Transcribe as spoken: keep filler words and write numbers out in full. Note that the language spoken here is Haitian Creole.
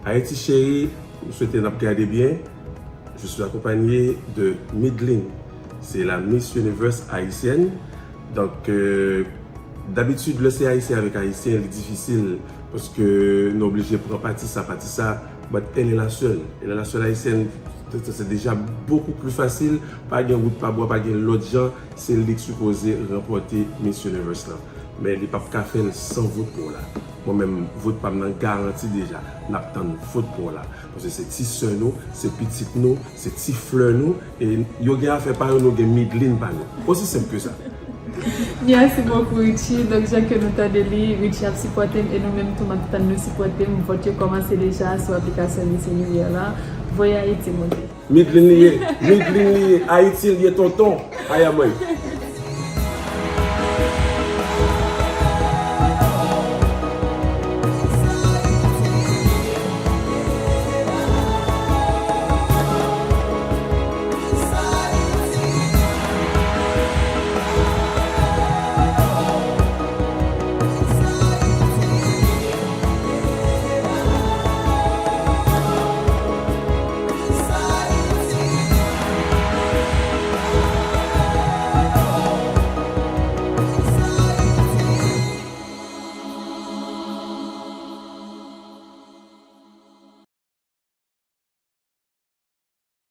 Ayiti cheri, m swete n ap gade byen. Je suis accompagné de Midline. C'est la Miss Universe haïtienne. Donc, euh, d'habitude, lè se Ayisyen avèk Ayisyen, li difisil paske nou oblije pran pati sa, pati sa. But elle est la seule. Elle est la seule haïtienne. C'est déjà beaucoup plus facile. Pa gen wout pa bwa, pa gen lòt jan. Se li ki sipoze ranpòte Miss Universe lan. Men li p ap ka fè l san vot pou w la. Mwen menm, vot pa m nan garanti deja. N ap tann vot pou w la. Paske se ti sè nou, se pitit nou, se ti flè nou. E yo gen afè pa yo, nou gen Midline pa nou. Osi senp ke sa. Merci beaucoup, Richie. Donk, jan ke nou tande li, Richie ap sipòte m e nou menm tou n ap tann nou sipòte m. Vòt yo kòmanse deja sou aplikasyon Miss Univers la. Voye Ayiti monte. Midline li ye, Midline li ye, Ayiti li ye tonton. Ayamay.